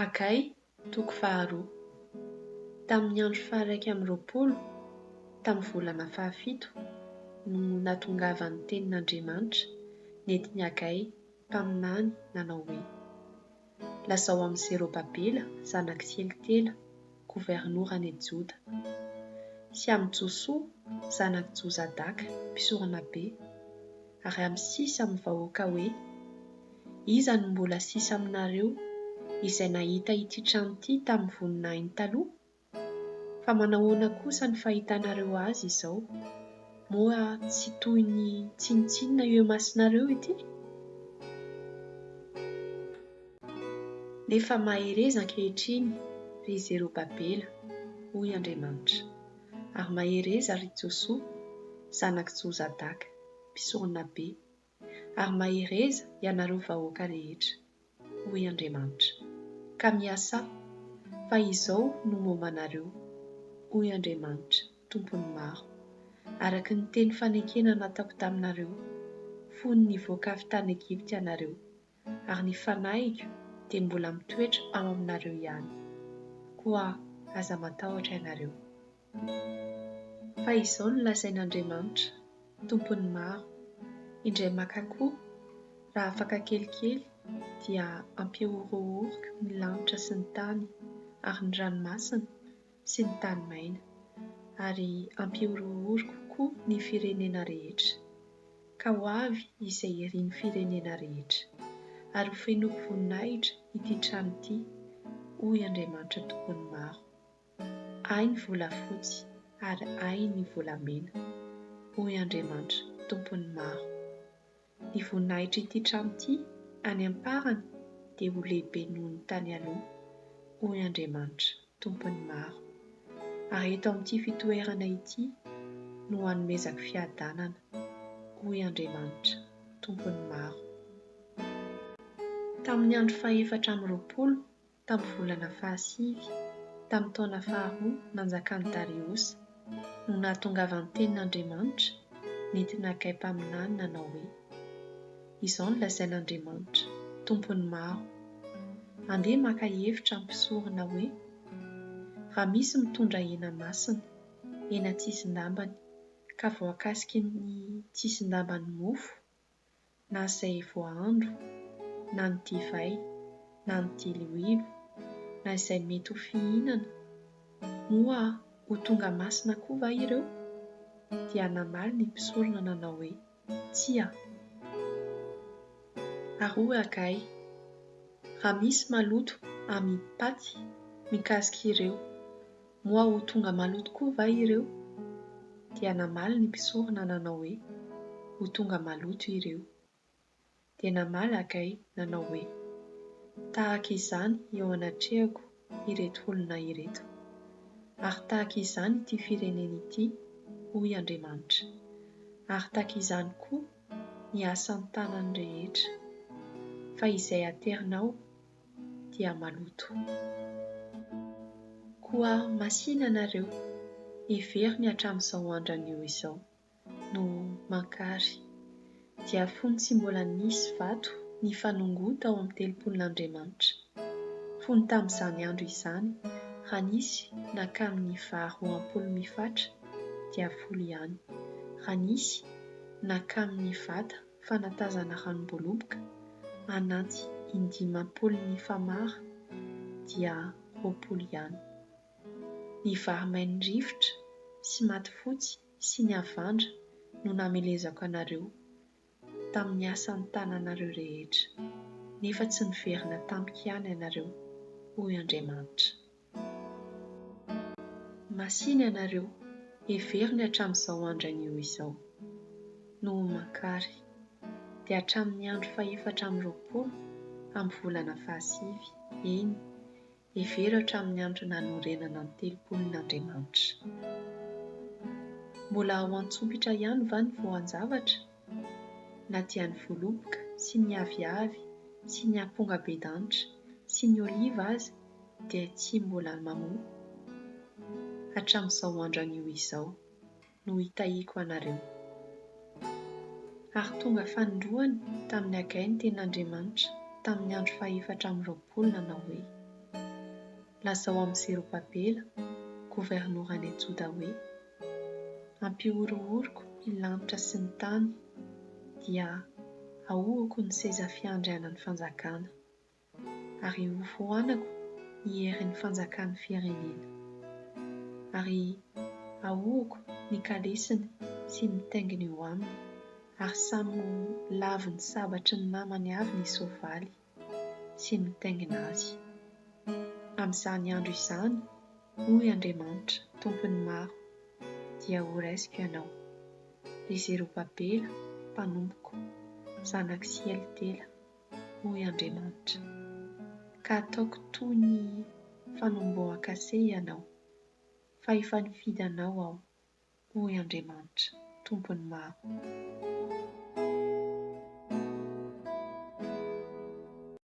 Hagay toko faharoa. Tamin'ny andro faha-21, tamin'ny volana fahafito, no nahatongavan'ny tenin'Andriamanitra nentin'i Hagay mpaminany nanao hoe, Lazao amin'i Zerobabela zanak'i Sealtiela, governora any Joda, sy amin'i Josoa zanak'i Jozadaka mpisoronabe, ary amin'ny sisa amin'ny vahoaka hoe, Iza no mbola sisa aminareo izay nahita ity trano ity tamin'ny voninahiny taloha? Fa manahoana kosa ny fahitanareo azy izao? Moa tsy toy ny tsinontsinona eo imasonareo ity? Nefa mahereza ankehitriny, ry Zerobabela, hoy Andriamanitra, ary mahereza, ry Josoa, zanak'i Jozadaka, mpisoronabe, ary mahereza ianareo vahoaka rehetra, hoy Andriamanitra, ka miasà, fa izao no momba anareo, hoy Andriamanitra, Tompon'ny maro, araka ny teny fanekena nataoko taminareo, fony nivoaka avy tany Egypta ianareo, ary ny Fanahiko dia mbola mitoetra ao aminareo ihany. Koa aza matahotra ianareo. Fa izao no lazain'Andriamanitra, Tompon'ny maro, Indray maka koa, raha afaka kelikely, dia hampihorohoroko ny lanitra sy ny tany ary ny ranomasina sy ny tany maina, ary hampihorohoroko koa ny firenena rehetra. Ka ho avy izay irin'ny firenena rehetra, ary hofenoiko voninahitra ity trano ity, hoy Andriamanitra Tompon'ny maro. Ahy ny volafotsy ary ahy ny volamena, hoy Andriamanitra, Tompon'ny maro. Ny voninahitr'ity trano ity any am-parany dia ho lehibe noho ny tany aloha, hoy Andriamanitra, Tompon'ny maro. Ary eto amin'ity fitoerana ity no hanomezako fiadanana, hoy Andriamanitra, Tompon'ny maro. Tamin'ny andro fahefatra amby 20 tamin'ny volana fahasivy, tamin'ny taona faharoa nanjakan'i Dariosa, no nahatongavan'ny tenin'Andriamanitra nentin'i Hagay mpaminany nanao hoe, Izao no lazain'Andriamanitra, Tompon'ny maro, Andeha maka hevitra amin'ny mpisorona hoe, Raha misy mitondra hena masina, hena tsisin-dambany, ka voakasiky ny tsisin-damban'ny mofo, na izay voahandro, na ny divay, na ny diloilo, na izay mety ho fihinana, moa ho tonga masina koa va ireo? Dia namaly ny mpisorona nanao hoe, Tsia. Ary hoy Hagay, Raha misy maloto amim-paty mikasika ireo, Moa ho tonga maloto koa va ireo? Dia namaly ny mpisorona nanao hoe, Ho tonga maloto ireo. Dia namaly Hagay nanao hoe, Tahaka izany eo anatrehako ireto olona ireto, ary tahaka izany ity firenena ity, hoy Andriamanitra, ary tahaka izany koa ny asan'ny tanany rehetra, fa izay aterinao dia maloto. Koa masìna ianareo, hevero ny hatramin'izao andro anio izao, no mankary. Dia fony tsy mbola nisy vato nifanongoa tao amin'ny telopolon'Andriamanitra. Fony tamin'izany andro izany, raha nisy nankamin'ny vary 20 mifatra, dia folo ihany. Raha nisy nankamin'ny vata fanatazana ranom-boaloboka anaty indimampolon'ny famara dia 20 ihany. Ny vary main'ny rivotra sy maty fotsy sy ny havandra no namelezako anareo tamin'ny asan'ny tananareo rehetra, nefa tsy niverina tamiko ihany ianareo, hoy Andriamanitra. Masìna ianareo, hevero ny hatramin'izao andro anio izao, no ho mankary, dia hatramin'ny andro fahefatra amby 20 amin'ny volana fahasivy, eny, hevero hatramin'ny andro nanorenana ny telopolon'Andriamanitra. Mbola ao an-tsompitra ihany va ny voan-javatra? Na dia ny voaloboka sy ny aviavy sy ny ampongabendanitra sy ny oliva aza dia tsy mbola mamoa hatramin'izao andro anio izao no hitahiako anareo. Ary tonga fanindroany tamin'i Hagay ny tenin'Andriamanitra tamin'ny andro fahefatra amby 20 nanao hoe. Lazao amin'i Zerobabela, governora any Joda hoe, Ampihorohoroko ny lanitra sy ny tany, dia ahohoko ny seza fiandrianan'ny fanjakana, ary hofoanako ny herin'ny fanjakan'ny firenena, ary ahohoko ny kalesiny sy ny mitaingina eo aminy, ary samy ho lavin'ny sabatry ny namany avy ny soavaly sy ny mitaingina azy. Amin'izany andro izany, hoy Andriamanitra, Tompon'ny maro, dia horaisiko ianao, ry Zerobabela mpanompoko, zanak'i Sieltela, hoy Andriamanitra, ka hataoko toy ny fanombohan-kase ianao, fa efa nifidy anao Aho, hoy Andriamanitra, Tompon'ny maro.